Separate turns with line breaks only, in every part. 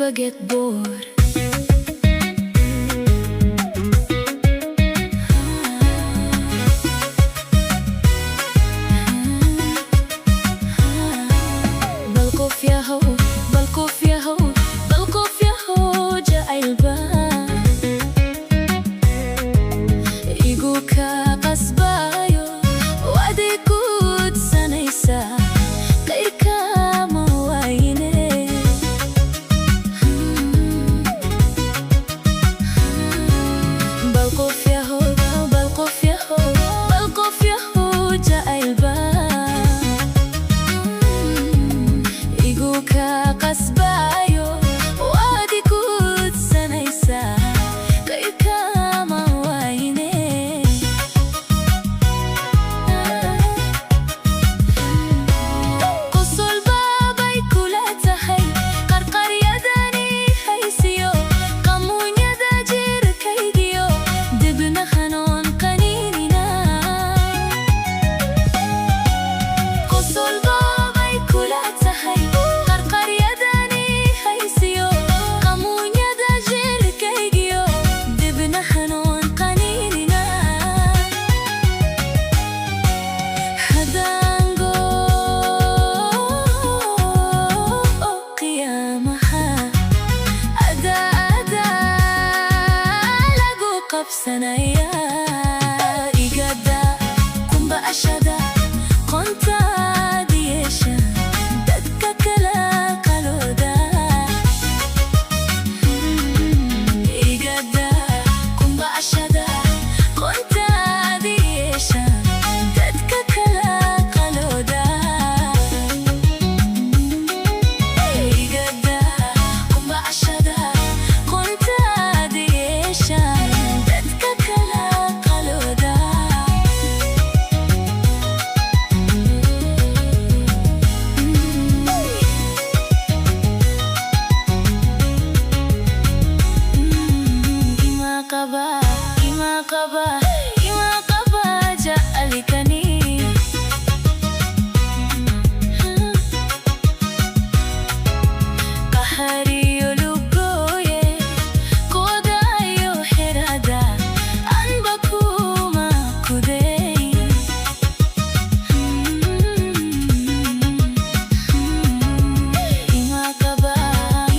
Never get bored. Bal qof yahow, bal qof yahow, bal qof yahow, jacaylba igu ka qasbayo, waad i gudsanaysaa, qayrka ma wayne. Bal qof yahow, bal qof yahow, bal qof yahow, jacaylba igu ka qasbayo, waad i gudsanaysaa, qayrka ma wayne. Qosol baabay kula tahay, qarqaryadani haysiyo, qamuunyada jirkaygiyo, dibna hanuun qaniinina. Qosol baabay kula tahay, qarqaryadani haysiyo, qamuunyada jirkaygiyo, dibna hanuun qaniinina. Haddaan goo qiyaamaha, adaa adaa lagu qabsanaya. Igada kumba ashada qontaadi yeesha, dadka kala qalooda. Igada kumba ashada qontaadi yeesha, dadka kala qalooda. Igada kumba ashada qontaadi yeesha, dadka kala qalooda. Ima qaba, ima qaba, ima qaba jacaylkani. Qahariyo lugooye, kodayo xirada, anba kuma kudeyn. Ima qaba,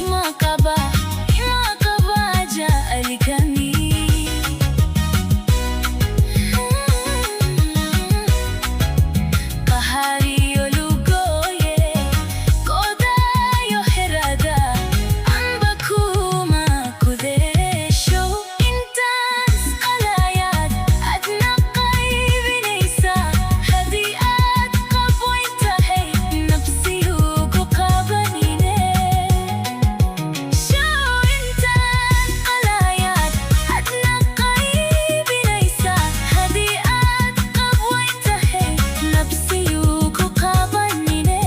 ima qaba, ima qaba jacaylkani. Qahariyo lugooye, kodayo xirada, anba kuma kudeesho. Intaas qalayaad adna qaybinaysaa, haddii aad qabwayn tahay, nabsiyu ku qabanine. Show intaas qalayaad adna qaybinaysaa, haddii aad qabwayn tahay, nabsiyu ku qabanine.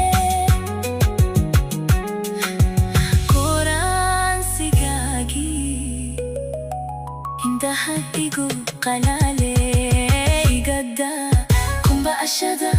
Qoraansigaagii indhaha igu qalaale. Igada kumba ashada.